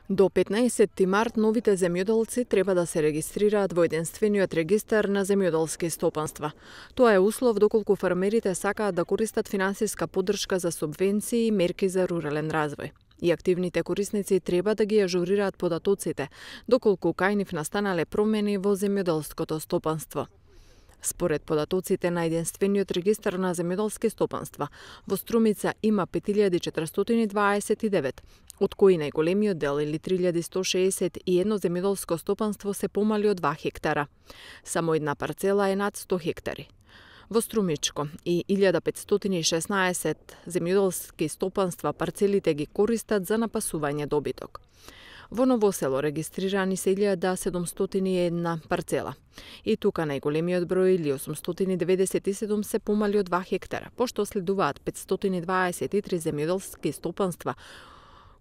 До 15 март новите земјоделци треба да се регистрираат во единствениот регистар на земјоделски стопанства. Тоа е услов доколку фермерите сакаат да користат финансиска поддршка за субвенции и мерки за рурален развој. И активните корисници треба да ги ажурираат податоците, доколку кај нив настанале промени во земјоделското стопанство. Според податоците на единствениот регистар на земјоделски стопанства, во Струмица има 5429, од кои најголемиот дел или 3161 земјоделско стопанство се помали од 2 хектара. Само една парцела е над 100 хектари. Во Струмичко и 1516 земјоделски стопанства парцелите ги користат за напасување добиток. Во Новосело регистрирани се 1701 парцела. И тука најголемиот број или 897 се помали од 2 хектара, пошто следуваат 523 земјоделски стопанства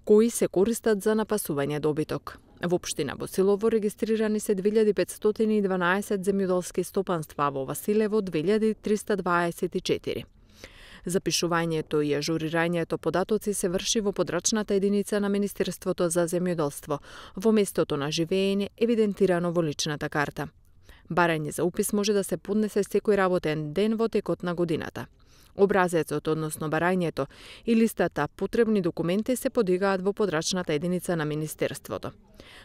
кои се користат за напасување добиток. Во општина Босилово регистрирани се 2512 земјоделски стопанства, а во Василево 2324. Запишувањето и ажурирањето податоци се врши во подрачната единица на Министерството за земјоделство, во местото на живеење евидентирано во личната карта. Барање за упис може да се поднесе секој работен ден во текот на годината. Образецот, односно барањето и листата потребни документи се подигаат во подрачната единица на Министерството.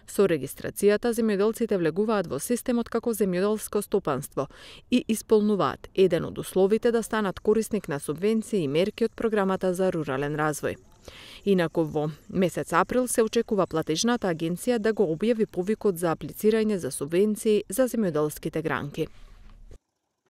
Со регистрацијата земјоделците влегуваат во системот како земјоделско стопанство и исполнуваат еден од условите да станат корисник на субвенции и мерки од програмата за рурален развој. Инаку во месец април се очекува платежната агенција да го објави повикот за аплицирање за субвенции за земјоделските гранки.